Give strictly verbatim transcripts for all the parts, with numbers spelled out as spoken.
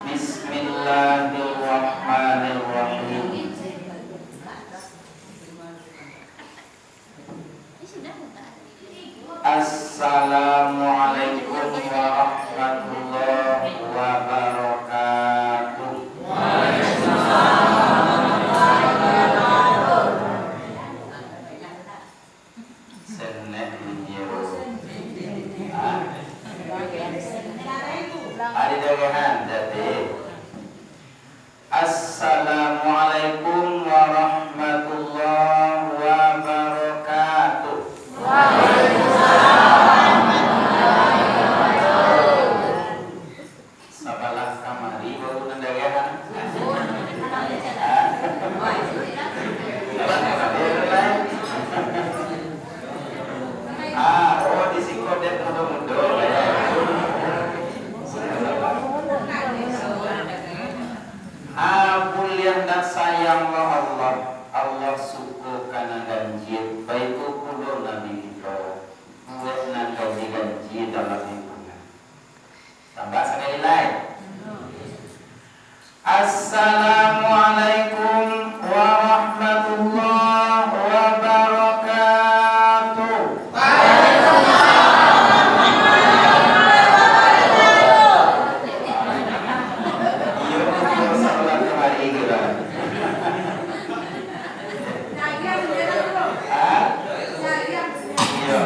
Bismillahirrahmanirrahim. Assalamualaikum warahmatullahi wabarakatuh. Senek inyo. Hah? Ari dagangan tadi. Assalamualaikum warahmatullahi wabarakatuh. Sabalah kamari baru nan dagangan. Hah? Ah, oh, di siko dek mudo-mudo, ya. Ah, buliah nan sayang Allah, Allah suko ka nan ganjia, baitu pulo Nabi kito, buek nan ganjia-ganjia dalam lingkungan. Tambah sakali lai. Assalamualaikum warahmatullahi wabarakatuh. Iyo, betul, salat kamari gitu. Hah? Iyo.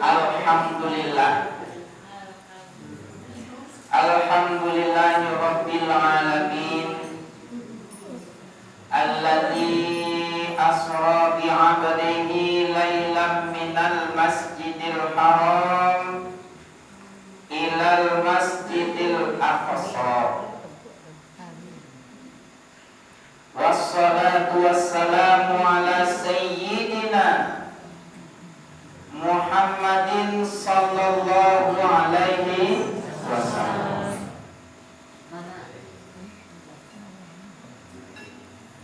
Alhamdulillah. Alhamdulillahi rabbil alamin. Alladzi asra bi abdihi lailan minal masjidil haram ilal masjidil aqsa. Wassalatu wassalamu ala sayyidina Muhammadin sallallahu alaihi wasallam.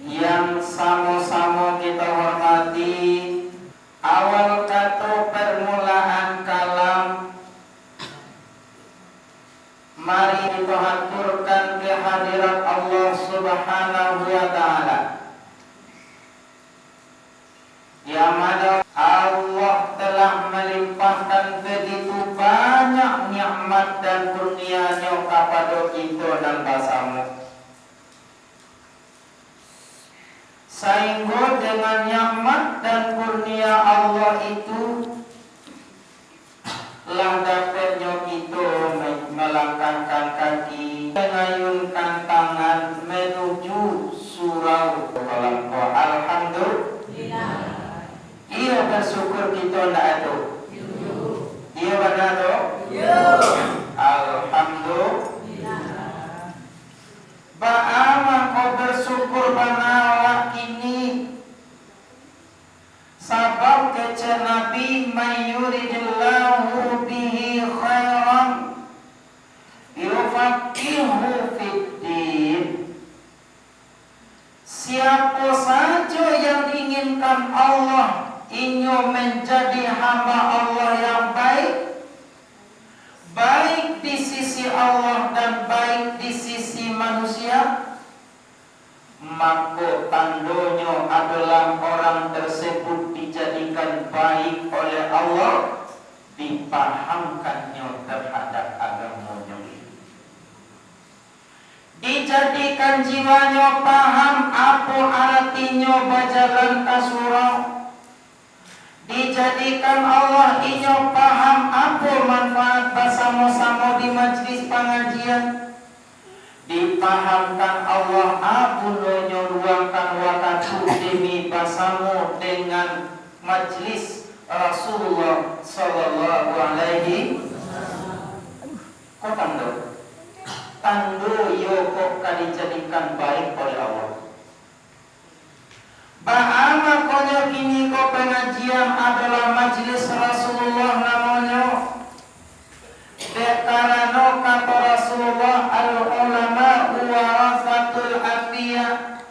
Yang samo-samo kita hormati, awal kato permulaan kalam, mari kita haturkan ke hadirat Allah Subhanahu wa Ta'ala. Yang mana Allah telah melimpahkan begitu banyak nikmat dan kurnia-Nyo kapado kito nan basamo. Sainggo dengan nikmat dan kurnia Allah itu, lah dapeknyo kito me-, melangkahkan kaki, mengayunkan tangan menuju surau. Alhamdulillah. Iyo, bersyukur kito ndak ado? Iyo bana tu? Alhamdulillah. Baa mako bersyukur bana awak kini? Sabab kecek Nabi, "Man yuridillahu bihi khairan yufaqqihhu fiddin." Siapo sajo yang diinginkan Allah, inyo menjadi hamba Allah yang baik, baik di sisi Allah dan baik di sisi manusia, mako tandonyo adolah orang tersebut dijadikan baik oleh Allah, dipahamkannyo terhadap agamonyo. Dijadikan jiwanyo paham apo aratinyo bajalan ka surau. Dijadikan Allah inyo paham apo manfaat basamo-samo di majlis pangajian. Dipahamkan Allah a gunonyo luangkan wakatu demi basamo dengan majlis Rasulullah sallallahu alaihi wasallam. Ko tando, tando iyo ko ka dijadikan baik oleh Allah. Baa makonyo kini ko pangajian adolah majlis Rasulullah namonyo? Dek karano kato Rasulullah, "Al-ulama'u warasatul anbiya."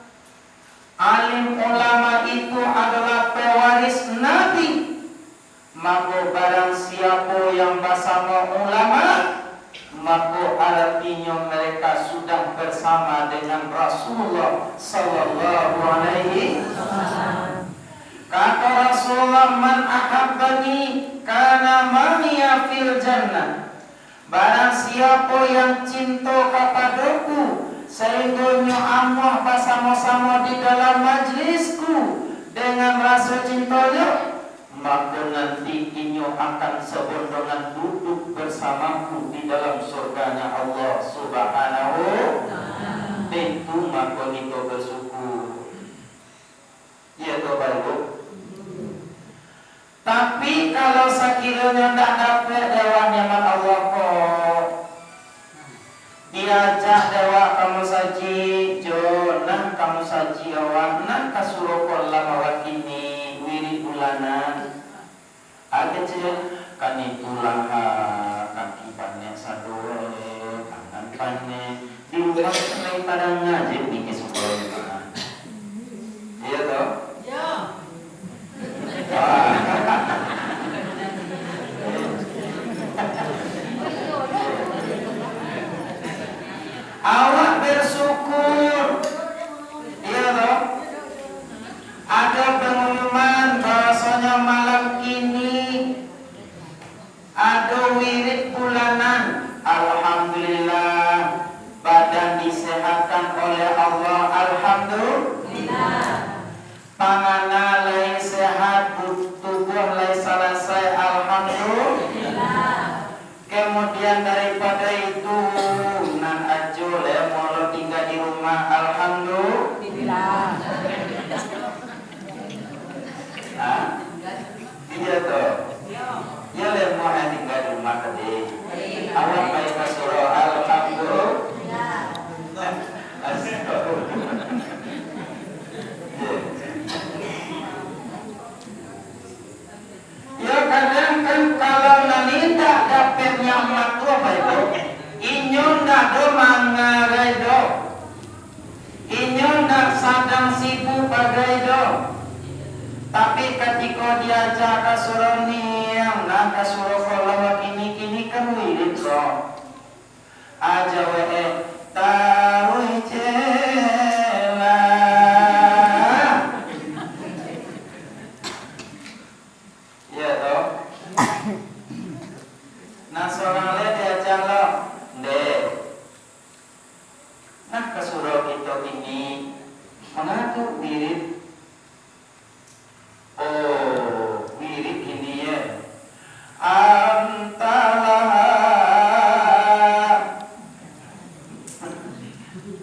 Alim ulama itu adolah pewaris Nabi. Mako, barang siapo yang basamo ulama, Mako, aratinyo mereka sudah bersama dengan Rasulullah sallallahu alaihi wasallam. Kata Rasulullah, "Man ahabbani kana ma'iya fil jannah." Barang siapo yang cinto kapadoku, sainggonyo amuah basamo-samo di dalam majlisku dengan raso cintonyo, mako nanti inyo akan sabondongan duduk bersamaku di dalam surganya Allah Subhanahu. Itu mako kito bersyukur. Iya toh, Bapak Ibu? Tapi kalau sakironyo ndak dapek dek awak nikmat Allah ko, diajak dek awak ka musajik, jo nah ka musajik awak, nah ka surau kolam awak kini, wirid bulanan. Agak ciek, kan itulah, ha, kaki panek sado, eh, tangan panek. Di rumah kan lai padang aja mikir sudah. Iya toh? Iya. Ah. Awak bersyukur. Iya toh? Ado pangumuman bahwasonyo malam kini ado wirid bulanan. Alhamdulillah, badan disehatkan oleh Allah. Alhamdulillah. Pangana lai sehat, bu-, tubuh lai salasai. Alhamdulillah. Kemudian daripado itu, nan ajo lai molo tingga di rumah. Alhamdulillah. Hah? Iya toh? Iya lai molo tingga di rumah tadi. Awak pai ka surau. Alhamdulillah. Astagfirullah. Iya. Yo, kadang kan, kalau nan indak dapek nikmat tu, Bapak Ibu, inyo ndak do mangarai do, inyo ndak sadang sibuk bagai do. Tapi katiko diajak ka surau niang, nah, ka surau kolam kini-kini kan wirid do. Aja we, eh, taruih je lah. Iya toh? Nah, surang lai diajak lo. Ndeh. Nah, ka surau kito kini mangadu wirid. Oh, wirid kini, yo. Antalah.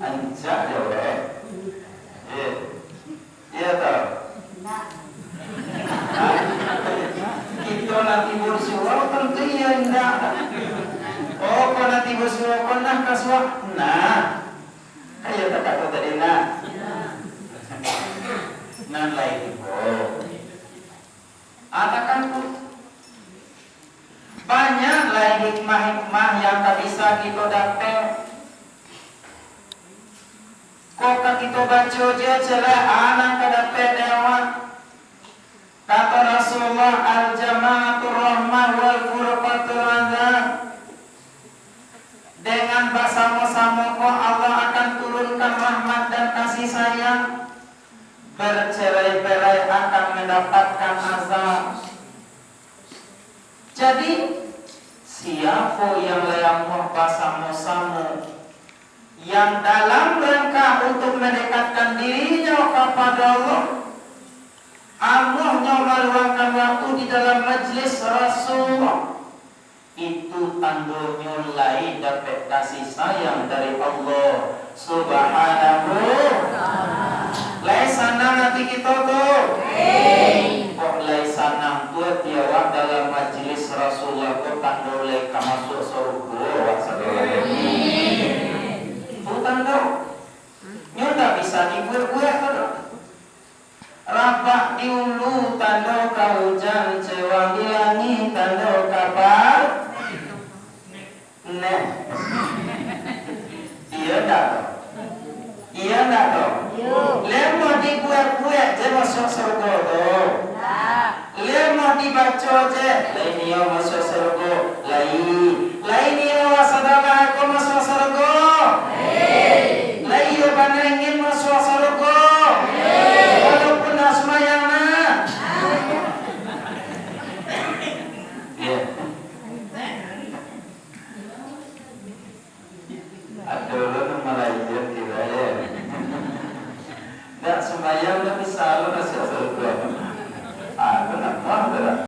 Ancak yo, weh. Eh. Iya toh? Indak. Hah? Kito nanti basurau, tantu iyo indak. Oh, kok nanti basurau, kok nah ka surau? Nah. Kan iyo takah tu tadi, nah. Nan lain ko. Atakan tu. Banyak lai hikmah-hikmah yang ka bisa kito dapek. Kok ka kito baco je, celek a nan ka dapek dek awak. Kato Rasulullah, "Al-jama'atu rahmah wal furqatu azab." Dengan basamo-samo ko Allah akan turunkan rahmat dan kasih sayang. Bercerai-berai akan mendapatkan azab. Jadi, siapo yang lai amuah basamo-samo, yang dalam rangka untuk mendekatkan dirinyo kapado Allah, amuahnyo maluangkan waktu di dalam majlis Rasulullah, itu tandonyo lai dapek kasih sayang dari Allah Subhanahu. Lai sanang ati kito tu? Kok lai sanang tu ati awak dalam majlis Rasulullah tu, tando lai ka masuak sarugo awak sadonyo. Tu tando. Nyo ndak bisa dibuek-buek tu doh. Rabak di ulu tando ka ujan, cewang di langik tando ka pa-, neh. Iyo ndak tu? Iyo ndak tu? Iyo. Lai amuah dibuek-buek je masuak sarugo tu? Lai amuah dibaco je, lai nio masuak sarugo? Lai. Lai nio sadonyo Sambayang tapi salah nasihat sarupo. Ah, tu nak muah tu lah.